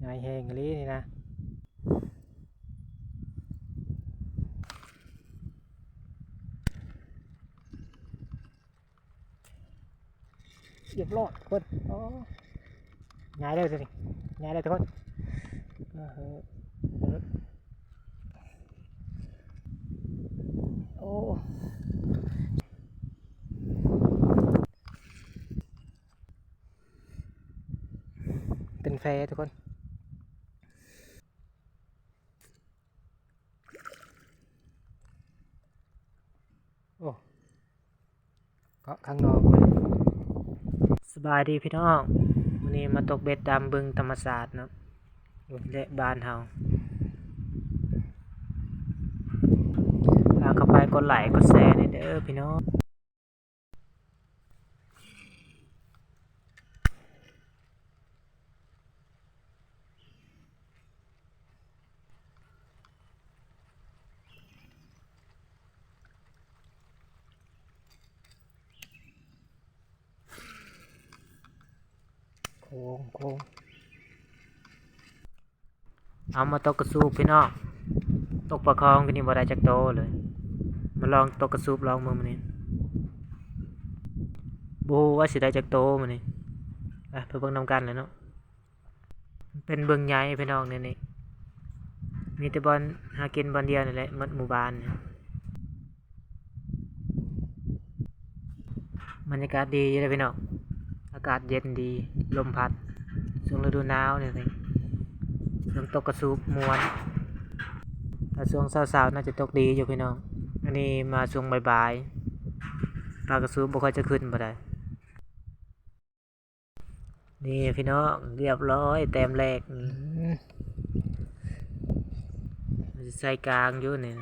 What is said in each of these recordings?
ງ່າຍແຮງອີ່ຫຼີນີ້ນະ. ຮຽບຮ້ອຍທຸກຄົນ. ໂອ້ ງ່າຍເລີຍໂຕນີ້ ງ່າຍເລີຍທຸກຄົນ. ເອີ ໂອ້ ເປັນແຟທຸກຄົນ. ໂອ້ ເກາະຂ້າງນອກເລີຍ. ສະບາຍດີພີ່ນ້ອງ, ມື້ນີ້ມາຕົກເບັດຕາມບຶງທຳມະຊາດເນາະ ແລະ ບ້ານເຮົາ. ພາເຂົ້າໄປກົດໄລ້ກົດແຊແດ່ເດີພີ່ນ້ອງ. ໂຄ້ງໆ. ເອົາມາຕົກກະສູບພີ່ນ້ອງ, ຕົກປາຄອງຄືນີ້ບໍ່ໄດ້ຈັກໂຕເລີຍ. ມາລອງຕົກກະສູບລອງເບິ່ງມື້ນີ້, ບໍ່ຮູ້ວ່າຊິໄດ້ຈັກໂຕມື້ນີ້. ໄປ ໄປເບິ່ງນຳກັນແຫຼະເນາະ. ເປັນບຶງໃຫຍ່ພີ່ນ້ອງ ແນວນີ້ ມີແຕ່ບ່ອນຫາກິນບ່ອນດຽວນີ້ແຫຼະ ໝົດໝູ່ບ້ານນີ້. ບັນຍາກາດດີຢູ່ເດ້ພີ່ນ້ອງ, ອາກາດເຢັນດີ ລົມພັດ. ຊ່ວງລະດູໜາວນີ້ ຊ່ວງຕົກກະສູບມ່ວນ, ຖ້າຊ່ວງເຊົ້າໆ ໜ້າຈະຕົກດີຢູ່ພີ່ນ້ອງ. ອັນນີ້ມາຊ່ວງບ່າຍໆ ປາກະສູບບໍ່ຄ່ອຍຈະຂຶ້ນປານໃດ. ນີ້ພີ່ນ້ອງ ຮຽບຮ້ອຍ ແຕ້ມແລກ. ອືມ ມັນຊິໃສ່ກາງຢູ່ນີ້.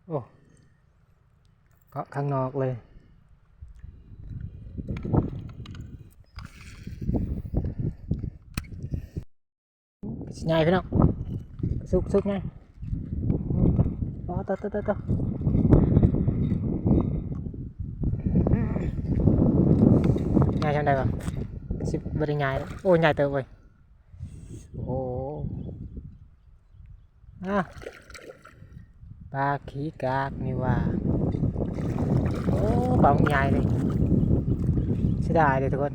ໂອ້ ເກາະຂ້າງນອກເລີຍ. ກະຊິໃຫຍ່ພີ່ນ້ອງ, ສຸກໆ ໃຫຍ່. ອໍ ຕະ ຕະ ຕະ ຕະ ໃຫຍ່ສ່ຳໃດວະ? ກະຊິບໍ່ໄດ້ໃຫຍ່ແລ້ວ. ໂອ້ ໃຫຍ່ເຕີບເວີຍ. ໂອ້ ອາ ປາຂີ້ກາກນີ້ຫວ່າ. ໂອ້ ປາບັກໃຫຍ່ເລີຍ, ເສຍດາຍເດ້ທຸກຄົນ,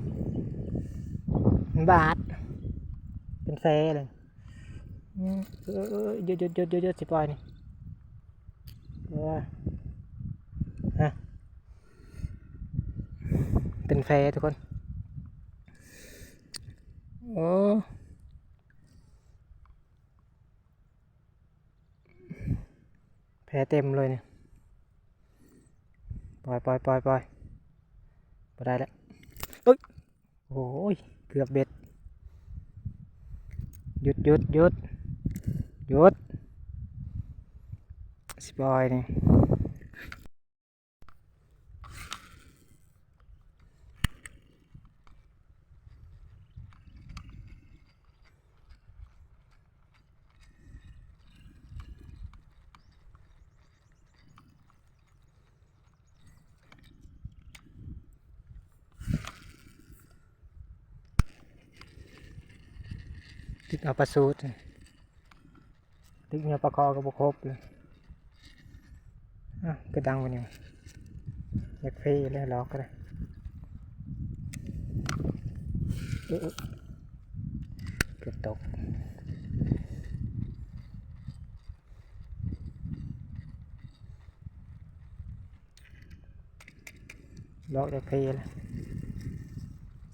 ມັນບາດ ເປັນແຟເລີຍ. ອືມ ເອີ ເອີ ເອີ ຢຸດ ຢຸດ ຢຸດ ຢຸດ ຊິປ່ອຍນີ້. ເອີ ຮະ ເປັນແຟທຸກຄົນ. ໂອ້ ແພເຕັມເລີຍນີ້. ປ່ອຍ ປ່ອຍ ປ່ອຍ ປ່ອຍ ບໍ່ໄດ້ແລ້ວ. ໂອ້ຍ ໂອ້ຍ ເກືອບເບັດ. ຢຸດ ຢຸດ ຢຸດ ຢຸດ ຊິປ່ອຍນີ້. ຕິດເອົາປາສູດ. ຕຶກເຫຍື່ອປາຄໍກໍບໍ່ຄົບເລີຍ. ອ້າວ ຄືດັງປານນີ້ວະ? ຢາກເພເລີຍ ຫຼອກກໍໄດ້. ເອີ ເອີ ເກືອບຕົກ. ຫຼອກຢາກເພເລີຍ.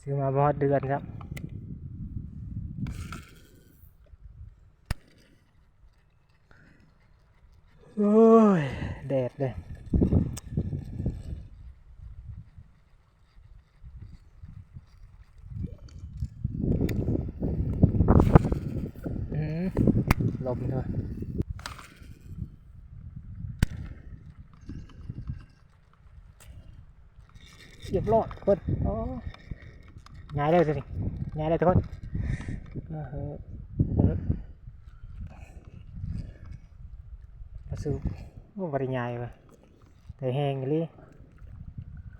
ຊື້ມາບໍ່ຮອດເດືອນຊ້ຳ. ໂອ້ຍ ແດດເດ້. ອືມ ລົມເດີ. ຮຽບຮ້ອຍທຸກຄົນ. ໂອ້ ງ່າຍເລີຍໂຕນີ້ ງ່າຍເລີຍທຸກຄົນ. ເອີ ປາຊູ ໂອ້ ບໍ່ໄດ້ງ່າຍເວີ້ຍ ແຕ່ແຮງອີ່ຫຼີ.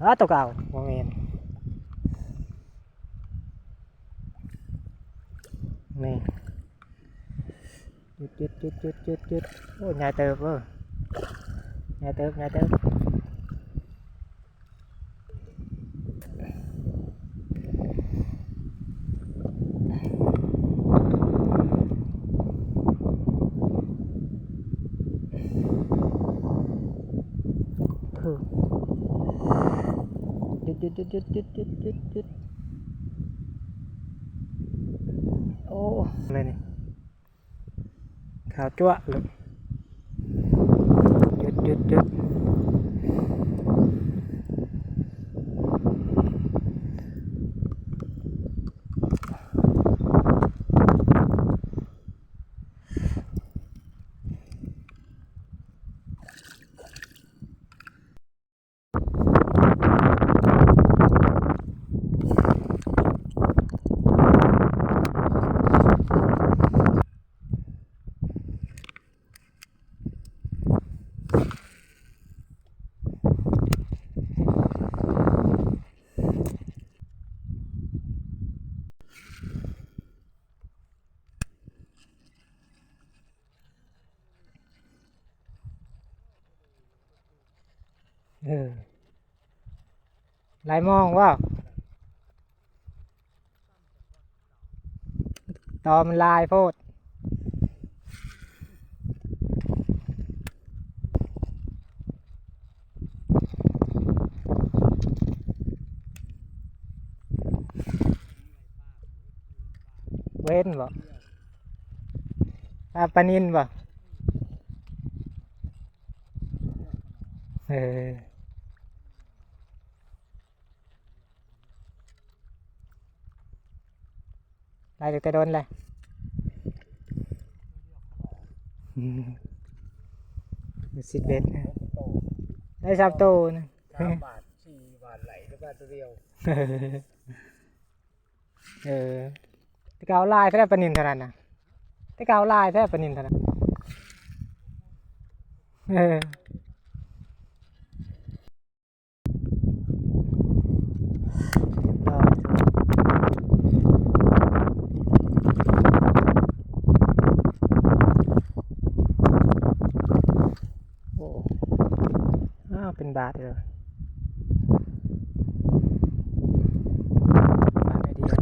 ອ້າ ຕົວເກົ່າ ບໍ່ແມ່ນ ນີ້ ຢຸດ ຢຸດ ຢຸດ ຢຸດ ຢຸດ ຢຸດ ໂອ້ ໃຫຍ່ເຕີບເວີ້ຍ ໃຫຍ່ເຕີບ ໃຫຍ່ເຕີບ. ຢຸດ ຢຸດ ຢຸດ ຢຸດ ຢຸດ ຢຸດ ຢຸດ ຢຸດ ໂອ້ ແມ່ນນີ້ ຂາວຈັ້ວະເລີຍ ຢຸດ ຢຸດ ຢຸດ. ເອີ ຫຼາຍມອງເວົ້າ ຕໍ່ມັນຫຼາຍໂພດ ເຫັນບໍ່? ປາ ປານິນບໍ່? ເອີ ໄລ່ຕັ້ງແຕ່ດົນແລ້ວ ສິບເອັດ ໄດ້ສາມໂຕນະ ສາມບາດ ສີ່ບາດ ໄລ່ແຕ່ບາດໂຕດຽວ. ເອີ ແຕ່ເກົ່າຫຼາຍແທ້ປານິນເທົ່ານັ້ນນະ ແຕ່ເກົ່າຫຼາຍແທ້ປານິນເທົ່ານັ້ນ ເອີ. ໂອ້ ອ້າວ ເປັນບາດເດີ ບາດໜ້ອຍດຽວ.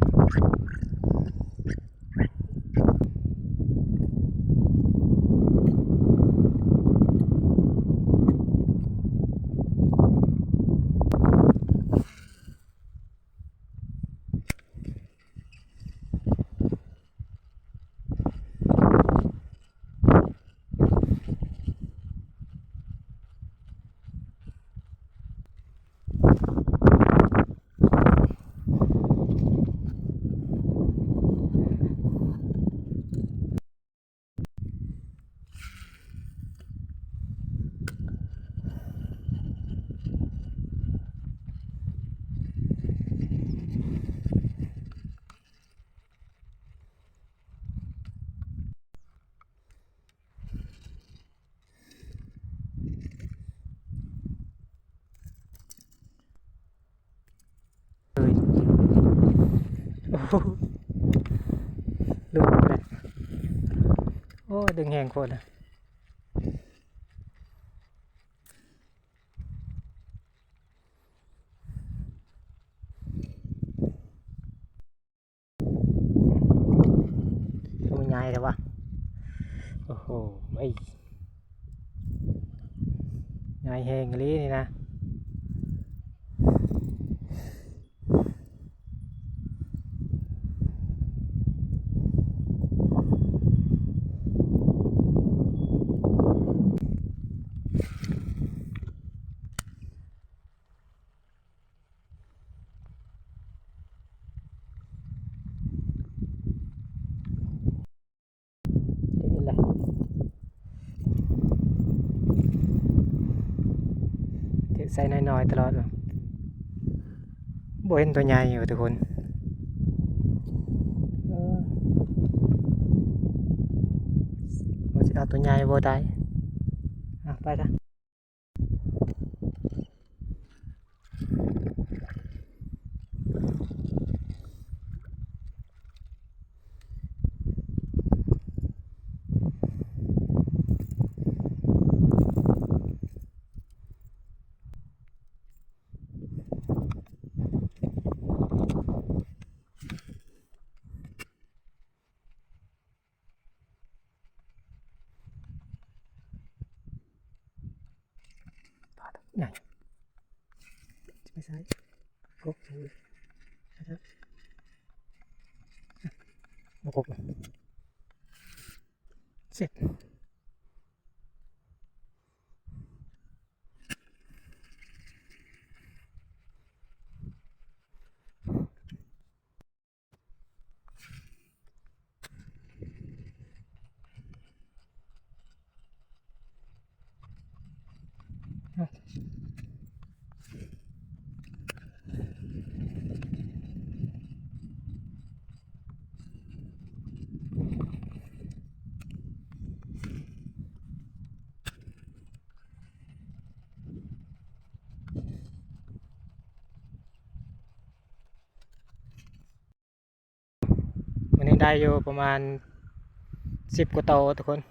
ເອີຍ ໂອ້ໂຫ ຫຼຸດແລ້ວ ໂອ້ ດຶງແຮງໂພດນະ. ໂຕໃຫຍ່ແທ້ວະ ໂອ້ໂຫ ເອີຍ ໃຫຍ່ແຮງອີ່ຫຼີນີ້ນະ.ເກັບໃສ່ນ້ອຍໆຕະຫຼອດ ບໍ່ເຫັນໂຕໃຫຍ່ວ່າທຸກຄົນ ເອີ ວ່າຊິເອົາໂຕໃຫຍ່ບໍ່ໄດ້ ອ່ະ ໄປຊະ. ນັ້ນ ຊິໄປໃສ? ກົກໃສ່ ບໍ່ກົກ ເສັດ. ມື້ນີ້ໄດ້ຢູ່ປະມານສິບກວ່າໂຕທຸກຄົນ.